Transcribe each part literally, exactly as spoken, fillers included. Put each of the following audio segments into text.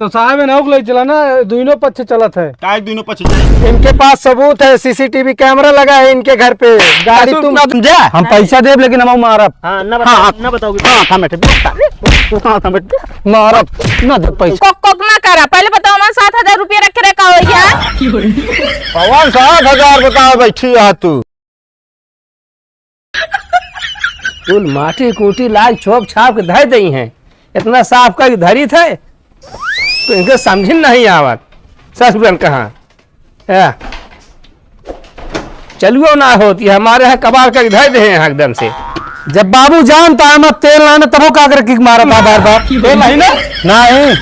तो साहब, इन्हों को ले चला ना, दोनों पक्ष चलत है। काहे दोनों पक्ष चले? इनके पास सबूत है, सीसीटीवी कैमरा लगा है इनके घर पे। गाड़ी सासू तुम ना समझा? हम पैसा देब, लेकिन हम मारब। हाँ, ना बताओ, हाँ, ना बताओगे। हाँ, था बैठे। हाँ, था बैठे। मारब, ना दे पैसा। कोक, कोक ना करा, पहले बताओ, हमारे सात हजार रुपया रखे रहे, का हो गया? पवन, सात हजार बताओ, बैठी है तू। कुल माटी कूटी लाग छोप छाप के धर दई हैं। इतना साफ करके धरी थे, तो इनके समझ में नहीं आवत। ससुरन कहाँ? ए, चलुओ ना होती, हमारे यहाँ कबाड़ करके धर दे हैं एकदम से। जब बाबू जानता है मैं तेल लाने, तबो का करे किक मारा था बार बार। तेल नहीं ना? नहीं।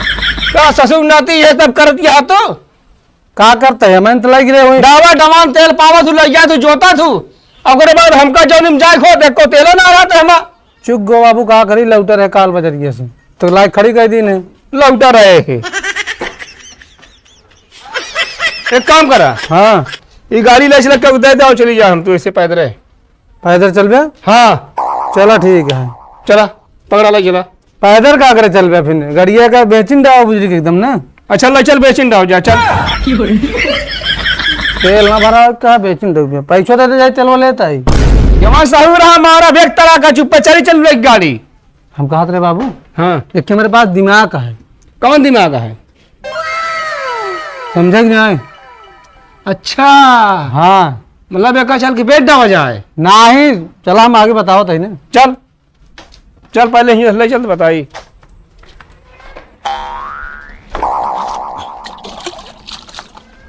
का ससुर नाती ये सब करत यहाँ तो? का करते हैं? मैं तो लग रहे हुए। डावा डमान तेल पावा तू लग जा, तू जोता तू। ओकरे बाद हमका जौन में जाए खो, देखो तेलो ना रहते हमा। चुक गो बाबू, का करी, लौटा रहे काल बजरिया से। तो लाइक खड़ी कर दी ने। लौटा रहे है। एक काम करा। हाँ। ये गाड़ी ले चला, कब दे दो, चली जा, हम तो ऐसे पैदल है। पैदल चलबे? हाँ। चला ठीक है। चला, पकड़ा ले चला। पैदल का करे चलबे फिर? गड़िया का बेचिन डाओ बुजुर्ग एकदम ना। अच्छा, ले चल, बेचिन डाओ जा, चल। तेल ना भरा, का बेचिन डाओ? पैसो देते जाए, तेलवा लेता ही। जमा सहू रहा हमारा, बेग तरह का चुप्पा चली चल एक गाड़ी। हम कहत रहे बाबू, हाँ। एक मेरे पास दिमाग है। कौन दिमाग है? समझे कि नहीं? अच्छा। हाँ। मतलब एका चल के बेच डावा जाए? नहीं, चला हम आगे बताओ तही ना। चल, चल पहले ही ले चल बताई।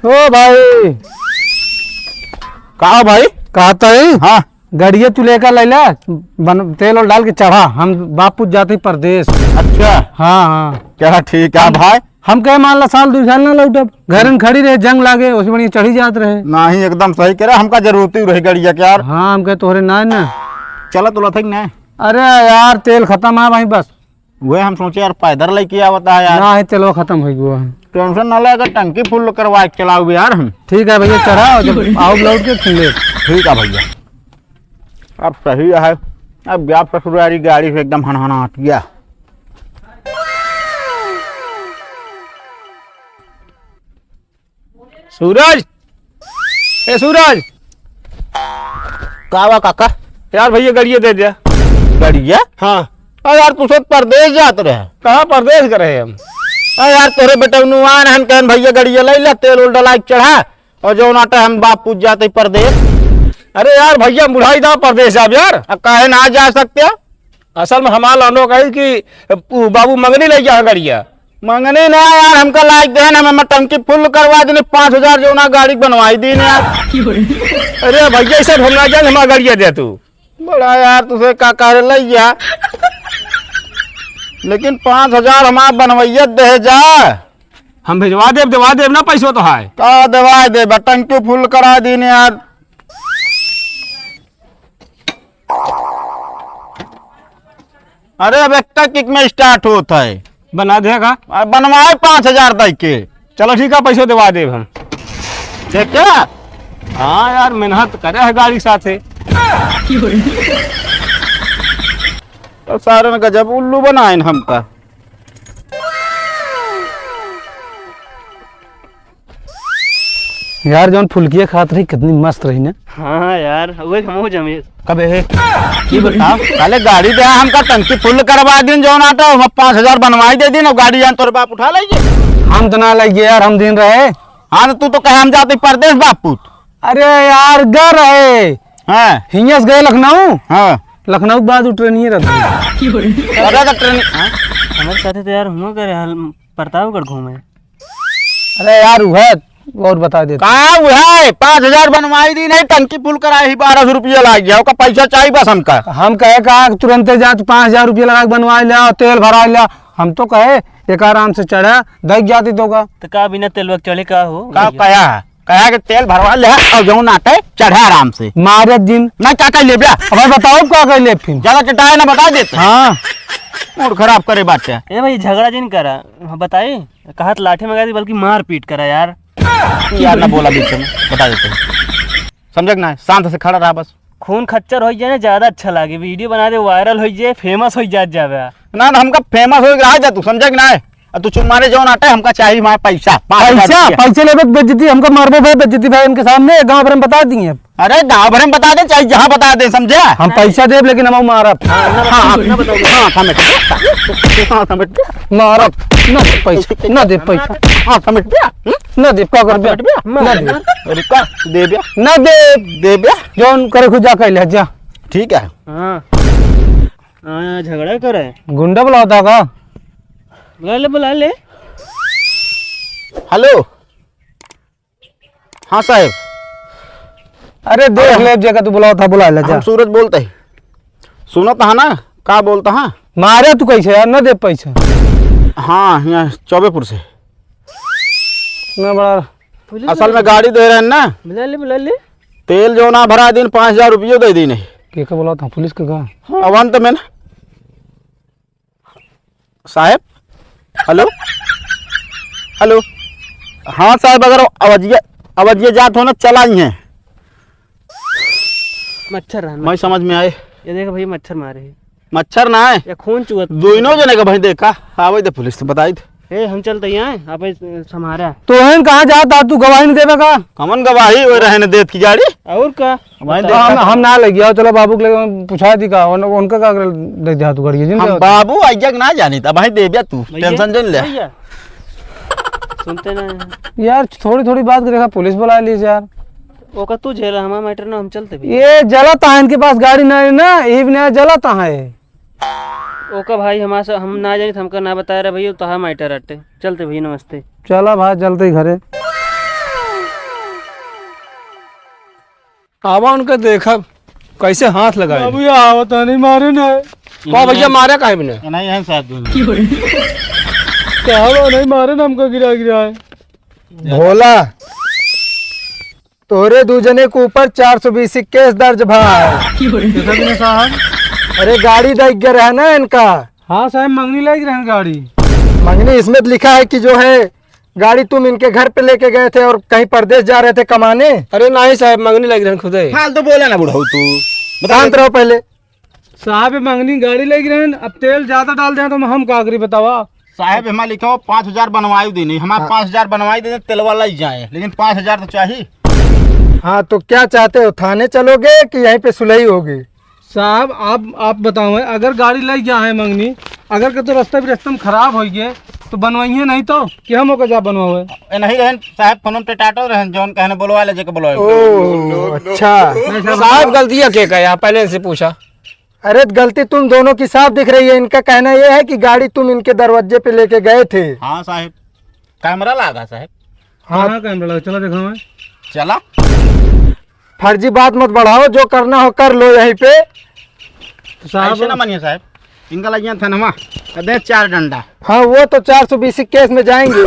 ओ भाई। का भाई? कहता ही? हाँ। गड़िया तू लेकर ले ले, बन-, तेल और डाल के चढ़ा, हम बाप पूत जाते ही परदेश। अच्छा। हाँ, हाँ। क्या ठीक है हम, भाई? हम कहे मान ला साल दू साल ना लौटब, घर में खड़ी रहे, जंग लागे, उसे बढ़िया चढ़ी जात रहे। नहीं, एकदम सही कह रहा, हमका जरूरत ही रही गड़िया के यार। हाँ, हम कहे तोहरे ना है ना। चला तुला था कि नहीं? अरे यार, तेल खत्म है भाई, बस। वह हम सोचे यार, पैदल लेके आवता है यार। ना है, तेलवा खत्म हो गया है। टेंशन ना ले, अगर टंकी फुल करवा के चलाओगे यार हम। ठीक है भैया, चढ़ाओ, जब आओ लौट के फिर ले। ठीक है भैया। अब सही है, अब गया ससुरारी गाड़ी से एकदम हनहनाहट गया। सूरज, ए सूरज। का बा काका? यार भैया गड़िया दे दे। गड़िया? हाँ। अरे यार तू सब परदेश जात रहे। कहाँ परदेश करे हम? अरे यार तोरे बेटौनुआन हम कहन भैया गड़िया ले ले, तेल उल डला के चढ़ा। और जौन आटा हम बाप पूत जाते परदेश। अरे यार भैया, बुढ़ाई दा परदेश जाब यार। अब काहे ना जा सकते हो? असल में हमार लौंडो कही कि उ बाबू मंगनी ले जा गड़िया। मंगनी ना यार, हमका लाइक देन, हम, हम टंकी फुल करवा देने, पाँच हजार जौना गाड़ी बनवाई दीन यार। अरे भैया, ऐसे हम ना जाए, हमार गड़िया दे तू। बड़ा यार, तुझे का कह रहे लैया? लेकिन पाँच हजार हमार बनवैया दे जा। हम भेजवा देब, देवा देब ना पैसो तो है। का देवा देब? टंकी फुल करा दीन यार। अरे अब एक किक में स्टार्ट होत है। बना दे का? अब बनवाए पाँच हजार दई के। चलो ठीक है, पैसो देवा देब हम। ठीक है? हाँ यार, मेहनत करे है गाड़ी साथे। तो सारन गजब उल्लू बनाइन हमका। यार, जौन फुलकिया खात रही, कितनी मस्त रही ना। हाँ यार, वही हमहू जमे। कबे है? ये बताओ, पहले गाड़ी दे, हमका टंकी फुल करवा दिन, जौन आटा, हम पाँच हजार बनवाई दे दिन, और गाड़ी जान तोर बाप उठा लेंगे। हम तो ना लेंगे यार, हम दिन रहे। हाँ, तो तू तो कहे हम जाते परदेश बाप पूत। अरे यार, गर रहे। हाँ। हियां से गए लखनऊ। हाँ। लखनऊ के बाद उ ट्रेन ही रहता है। अरे तो ट्रेन, हाँ? हमारे साथे तो यार हुआ करे हाल प्रतापगढ़ घूमे। अरे यार, उहे और बता देते। का उहे? पाँच हजार बनवाई दी नहीं, टंकी फुल कराई ही, बारह सौ रुपया लाग गया, ओका पैसा चाहिए बस हमका। हम कहे का तुरंते जा, तू पाँच हजार रुपया लगा के बनवाई ले आओ, तेल भराई ले आओ। हम तो कहे एक आराम से चढ़ा, दई जाती तो का। तो का बिना तेल वक्त चढ़े का हो? का कहा? कहा के तेल भरवा ले और जौन आटे चढ़ा आराम से। मारे दिन। ना का कह ले बे? अब बताओ का कह ले फिर? ज्यादा चटाए ना बता देते। हाँ। मूड खराब करे बाटे। ए भाई, झगड़ा जिन करा, हाँ, बताई। कहत लाठी मंगा दी, बल्कि मारपीट करा यार। यार ना बोला बीच में, बता देते हैं। समझे कि ना? शांत से खड़ा रहा बस। खून खच्चर हो जाए ना, ज्यादा अच्छा लागे। वीडियो बना दे, वायरल हो जाए, फेमस हो जात जावे। ना, ना, हमका फेमस हो रहा जा तू, समझे कि ना? अब तू चुप मारे जौन आटे, हमका चाही हमारा पैसा, पाँच हजार पैसा, रुपया। पैसे लेबे के बेइज्जती, हमका मारबो भाई, बेइज्जती भाई इनके सामने, गाँव भर में बता दिए। अरे गाँव भर में बता दे, चाहे जहाँ बता दे, समझा? हम पैसा देब, लेकिन हम मारब। हाँ, हाँ, हाँ, हाँ, समेट। हाँ, समेट। मारब। ना दे पैसा, ना दे पैसा। हाँ, समेट दिया। हम्म? ना दे, का करबे? समेट दिया। ना दे। रुका, दे दिया। ना दे। दे दिया। जौन करे खुद जा कैले, जा। ठीक है। हाँ। हाँ, झगड़ा करे। गुंडा बुलावता का? बुला ले, बुला ले। हेलो। हाँ साहेब। अरे देख हाँ। ले, जेका तू बुलावत हा, बुला ले, जा। हम सूरज बोलत ही। सुनत हा ना, का बोलत हा? मारे तू कैसे यार, न दे पैसा। हाँ, यहाँ चौबेपुर से। ना बड़ा। असल में गाड़ी दे रहे हैं ना। बुला ले, बुला ले। तेल जो ना भरा दिन, पाँच हजार रुपये दे दी नहीं। के का बुलावत हा, पुलिस के का? अब अंत में ना। साहेब, हेलो, हेलो। हाँ साहेब, अगर अवजिया, अवजिया जात हो ना, चला ही है। मच्छर रहन, मैं मच्छर। समझ में आए। ये देख भैया, मच्छर मारे है। मच्छर ना है। ये खून चुअत। दोनों जने का भाई देखा, आवे दे पुलिस से बताई दे। ए, हम चलते ही आए, आप इस, संभारा। तो हम कहाँ जात हा, तू गवाही नहीं देवे का? कमन गवाही हो रहे न देत की गाड़ी? और का? भाई तो देख हम, हम ना लग गया, चलो बाबू के लगे पूछा दी का, उन, उनका का कर दे दिया तू गाड़ी, जिन हम क्या होता है? बाबू आइजा के ना जानी था, भाई देबिया तू, भैया, टेंशन जन ले। भैया, सुनते ना हैं। यार, थोड़ी थोड़ी बात के देखा, पुलिस बुला लीस यार। ओका तू झेला, हमारा मैटर ना, हम चलते भी। ये जलत है, इनके पास गाड़ी ना है ना, ये भी नया जलत है। ओका भाई, हमारे से, हम ना जानी, हमका ना बताए रहे भैया, तोहार मैटर अटे। चलते भैया, नमस्ते। चला भाई, चलते ही घरे। आवा उनका देखब, कैसे हाथ लगाए। बाबू, ये आवत नहीं, मारे ना। का भैया, मारे काहे बिना? नहीं है साथ में। क्या हुआ? नहीं मारे ना, हमको गिरा गिरा है। भोला, तोरे दू जने के ऊपर चार सौ बीसी केस दर्ज भा है। कैसा दिन है साहब? अरे, गाड़ी दे गए रहे ना इनका। हाँ साहब, मंगनी लाइक रहन गाड़ी। मंगनी, इसमें तो लिखा है कि जो है, गाड़ी तुम इनके घर पे लेके गए थे और कहीं परदेस जा रहे थे कमाने। अरे नहीं साहब, मंगनी लाइक रहन खुदे। फालतू बोले ना बुढ़ऊ तू। बता शांत दे। रहो पहले। साहब, मंगनी गाड़ी लाइक रहन, अब तेल ज्यादा डाल दें तो हम का करी बतावा? साहब, हमारे लिखो पाँच हजार बनवाई देनी, हमारे हाँ। पाँच हजार बनवाई देने, तेलवा लाइक जाए, लेकिन पाँच हजार तो चाहिए। हाँ, तो क्या चाहते हो, थाने चलोगे कि यहीं पे सुलही होगी? साहब, आप, आप बताओ, अगर गाड़ी लइ गया है मंगनी, अगर के तो रास्ता भी रास्ता में खराब होइ गए, तो बनवाइए नहीं तो, कि हम ओकर जा बनवावे? ए, नहीं रहन साहब, फोन पे टाटो रहन, जौन कहने बोलवा ले, जेके बोलवावे। ओ, अच्छा। नहीं साहब, साहब, गलतियाँ के का है? आप पहले इनसे पूछा। अरे, गलती तुम दोनों की साफ दिख रही है। इनका कहना ये है कि गाड़ी तुम इनके दरवाजे पे लेके गए थे। हाँ साहब, कैमरा लागा साहब। हाँ। कहाँ कैमरा लगा? चला देखा मैं। चला। फर्जी बात मत बढ़ाओ, जो करना हो कर लो यहीं पे। तो साहब ऐसे ना मानिए साहब, इनका लग गया थानवा, दे चार डंडा। हाँ, वो तो चार सौ बीसी केस में जाएंगे।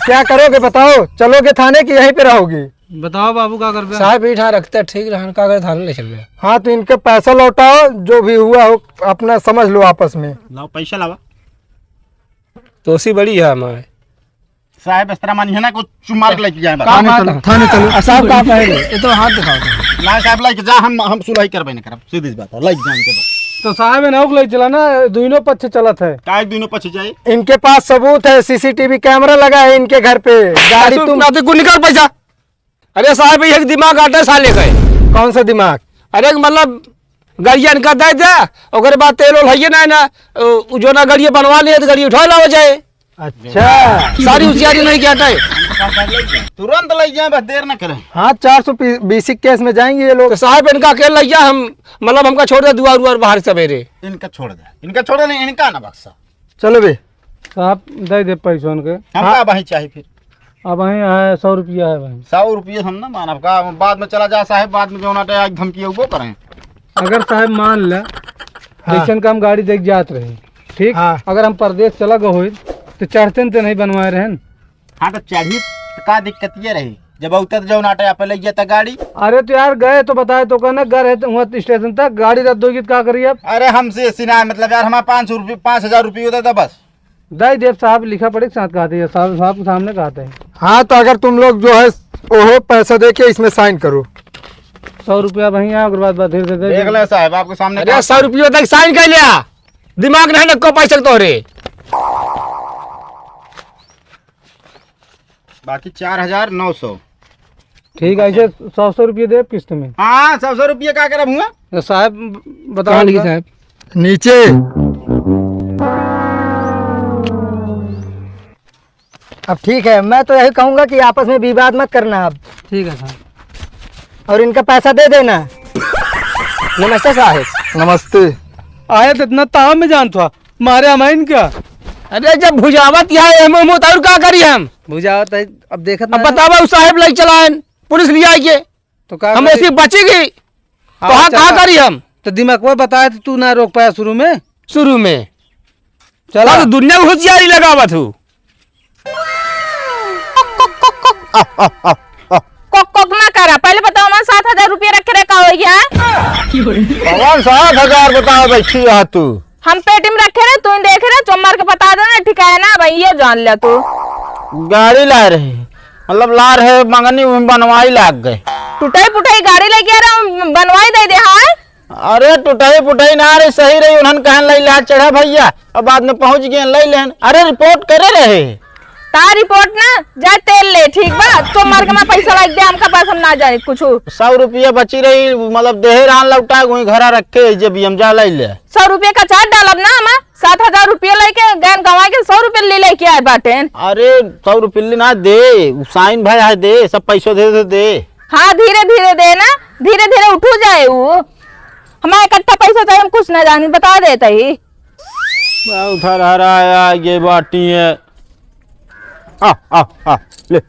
क्या करोगे बताओ, चलोगे थाने कि यहीं पे रहोगे? बताओ बाबू, का करबे? साहब, ई ठाँ रखते ठीक रहन, का करे थाने ले चल गए? हाँ, तो इनके पैसा लौटाओ, जो भी हुआ हो, अपना समझ लो आपस में। लाओ, पैसा लावा। दोषी बड़ी है हमारे। साहब, इस तरह मानिए ना, कुछ चुमार के लेके जाए बस। का थाने बात चलो, है? थाने चलो। आ, साहब, का कहे? ये तो हाथ दिखाओ तुम। ना साहब, लेके जा, हम, हम सुलही करबे नहीं करब, सीधी सी बात है, लेके जाए इनके बस। तो साहब, इन्हों को ले चला ना, दोनों पक्ष चलत है। काहे दोनों पक्ष जाए? इनके पास सबूत है, सीसीटीवी कैमरा लगा है इनके घर पे। गाड़ी तुम ना तो निकाल पैसा। अरे साहब, ये एक दिमाग आटे साले का है। कौन सा दिमाग? अरे मतलब, गाड़िया इनका दे दे, ओकरे बाद तेल ओल हइये ना, ना, उ जो ना गाड़िया बनवा लिए तो गाड़ी उठा लावा जाए। अच्छा। सारी होशियारी नहीं किया था। तुरंत ले जाए, बस देर ना करें। हाँ, चार सौ बीसी केस में जाएंगे ये लोग। तो साहब, इनका अकेले ले जा, हम, मतलब, हमका छोड़ दे दुआर उआर बाहर सवेरे। इनका छोड़ दे, इनका छोड़ दे, इनका ना बख्शा। चलो बे। साहब, दे दे पैसा उनके। हम हाँ। का भाई चाही फिर? अब वहीं है, सौ रुपया है भाई। सौ रुपये हम ना मानब का, बाद में चला जा साहब, बाद में जौन आटे आज धमकी उबो करें। अगर साहब मान ले, हाँ। जैसन का हम गाड़ी देख जात रहे, ठीक? हाँ। अगर हम परदेस चला गए होई, तो चढ़ते न तो नहीं बनवाए रहन। हाँ, तो चढ़ी तो का दिक्कत ये रही, जब उतर जौन आटे आप ले जाता गाड़ी। अरे तो यार, गए तो बताए तो कहना, गए रहे तो वहाँ स्टेशन तक, गाड़ी रख दोगी तो का करिए अब? अरे हमसे ऐसी ना, मतलब यार, हमारे पाँच सौ रुपये, पाँच हजार रुपये होता था बस। दे देब साहब, लिखा पढ़े के साथ कहते हैं, साहब, साहब के सामने कहते हैं। हाँ, तो अगर तुम लोग जो है, ओहो, पैसा दे के इसमें साइन करो। सौ रुपया वहीं है, ओकर बाद, बाद धीरे से दे देख देब। ले साहब, आपके सामने अरे, कहा सौ रुपया तक साइन कर लिया, दिमाग नहीं नको पैसा तोहरे। बाकी चार हजार नौ सौ। ठीक है, ऐसे सौ सौ रुपये देब किस्त में। हाँ, सौ सौ रुपये का करब हुआ? तो साहब, ब-, बताओ कहाँ लिखी इनका। साहब? नीचे। अब ठीक है, मैं तो यही कहूँगा कि आपस में विवाद मत करना अब। ठीक है साहब। और इनका पैसा दे देना। नमस्ते साहब। नमस्ते। आए तो इतना ताव में जान था, मारे हम इनका। अरे जब भुजावत यहाँ है, हम, हम उतारू का करी हम? भुजावत है, अब देखत अब ना। बतावा, उ साहेब लई चलाएन, पुलिस ले आई के। तो का हम करी? ऐसे बची गई, हाँ, तो हाँ, चला। का करी हम? तो दिमाग वो बताए तो तू ना रोक पाया शुरू में? शुरू में। चला। अब दुनिया में होशियारी लगावत हूँ। कोक, कोक ना करा, पहले बताओ, हमारे सात हजार रुपये रखे रहे, का हो गया? कौन सात हजार बताओ, बैठी है तू? हम पेटी में रखे रहे, तू ही देखे रहे, चोर मार के बता देना, ठिकाए ना भाई, ये जान ले तू। गाड़ी ला रहे, मतलब ला रहे मंगनी, उन बनवाई लाग गए। टुटाई पुटाई गाड़ी लेके आ रहा हूँ, बनवाई दे दे, हाँ? अरे टुटाई पुटाई ना रही, सही रही, उन्हन कहन लई ला चढ़ा भैया, अब बाद में पहुँच गए लई लेन। अरे रिपोर्ट करे रहे। ता रिपोर्ट ना, जा तेल ले, ठीक बा? चोर मार के मैं पैसा लाग दे, हमका पास हम ना जाए कुछ। सौ रुपया बची रही, मतलब देहे रहन लौटा, वहीं घरा रखे, जब हम जा लई ले। सौ रुपया का चार डालब ना, हम सात हजार रुपया लेके गैन गंवा के सौ रुपया ले लेके आए बाटेन। अरे सौ रुपया ले ना दे, उ साइन भाई है दे, सब पैसो दे दे दे। हाँ, धीरे धीरे दे ना, धीरे धीरे उठू जाए उ। हमारे इकट्ठा पैसा चाहे, हम कुछ ना जानी, बता देते ही। बहुत हरहराया ये बाटी है। आ, आ, आ, ले।